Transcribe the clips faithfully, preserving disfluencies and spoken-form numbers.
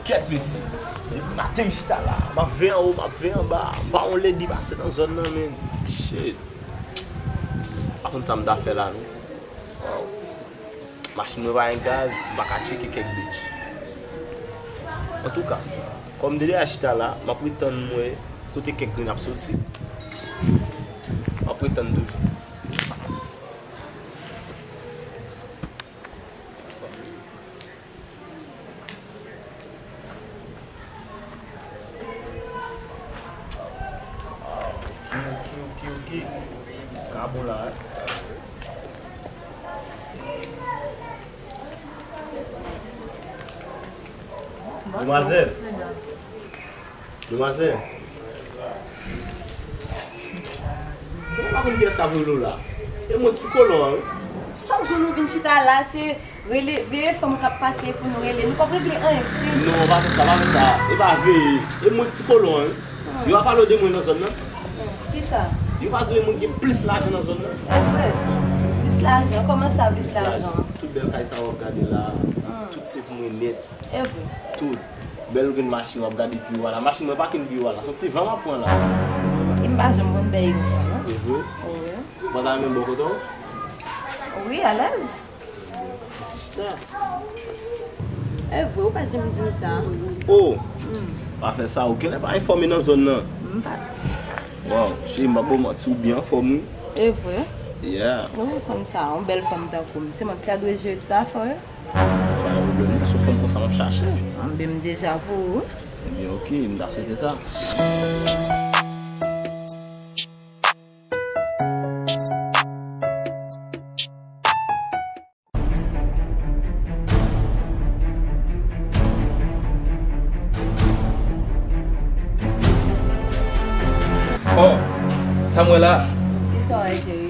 Kèt mesye. Depi maten m chita la, m ap veye anwo, m ap veye anba. M pa wè yon lady pase nan zòn nan, men. Shit. Pa konn sa m ta fè la, non. Wow. Machin mwen pa gen gaz, m pa ka tcheke kèk bitch. Antouka, kòm m te deja chita la, m ap ret tann m wè kote kèk grenn ap soti. M ap ret tann toujou. Ok, ok, ok, ok. Ka bon la, wi. Demwazèl. Demwazèl. Mwen pa konn kiyès k ap rele w la. E mwen ti kolon an, wi. Chak jou nou vin chita la, se rele, veye fanm k ap pase pou nou rele. Nou p ap regle anyen, mesye. Non, pa fè sa, pa fè sa. E pa veye. E mwen ti kolon an, wi. Hmm. Yo pa pale w de mwen nan zòn nan. Hmm. Kisa? Yo pa di w e moun gen plis lajan nan zòn nan. E vre. Plis lajan? Kòman sa, plis lajan? Tout bèl kay sa w ap gade la, hmm, tout se pou mwen nèt. E vre. Tout. Bèl grenn machin w ap gade pi wo a la. Machin mwen pa kenn pi wo a la. Se yon ti van m ap pran la. E m pa janm konn bèy konsa, non. E vre? Wi. Pantalon menm bò kote w? Wi, alèz. Ti chita. E vre, ou pa janm di m sa. Oh! Hmm. Pa fè sa, ou genlè pa enfòme nan zòn nan. M pa. Wow, cheri, m pa ba w manti, ou byen anfòm, wi. E vre? Yeah. Ou konn sa, yon bèl fanm tankou m. Se mwen ki ta dwe jere tout afè w yo. Pa gen pwoblèm, non, se yon fanm konsa m ap chache. Anben, m deja pou ou. Ebyen, ok, m ta swete sa. Oh, sa m wè la. Kisa w wè, cheri?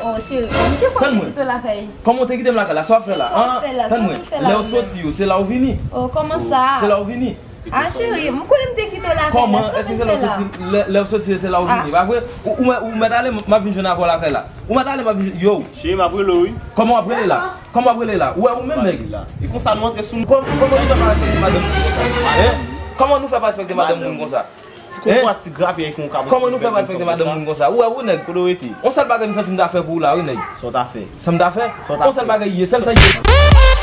Oh, cheri, m te kwè m te kite w lakay. Kòman w te kite m lakay la? Sa w ap fè la? Sa w ap fè la? Tann mwen. Lè w soti yo, se la w vini? Oh, kòman sa? Se la w vini? Ah, cheri, m konnen m te kite w lakay la. Kòman? Èske se lè w soti, lè, lè w soti yo, se la w vini? Pa vre? Ou, ou mèt, ou mèt ale, m ap vin jwenn avè w lakay la. Ou mèt ale, m ap vin jwenn, yo. Cheri, m ap rele w, wi. Kòman w ap rele la? Kòman w ap rele la? Ou wè ou menm nèg. E konsa nou antre sou nou. Kòm-, kòman nou fè pa respekte madanm moun konsa? Hein? Kòman nou fè pa respekte madanm moun konsa? Ti kokorat, ti grapyay ki yon kabrit. Kòman nou fè pa respekte madanm moun konsa? Ou wè ou nèg, kote w rete? On sèl bagay m santi m ta fè pou ou la, wi nèg. Sa w ta fè? Sa m ta fè? Sa w ta fè? On sèl bagay ye, sèl sa ye.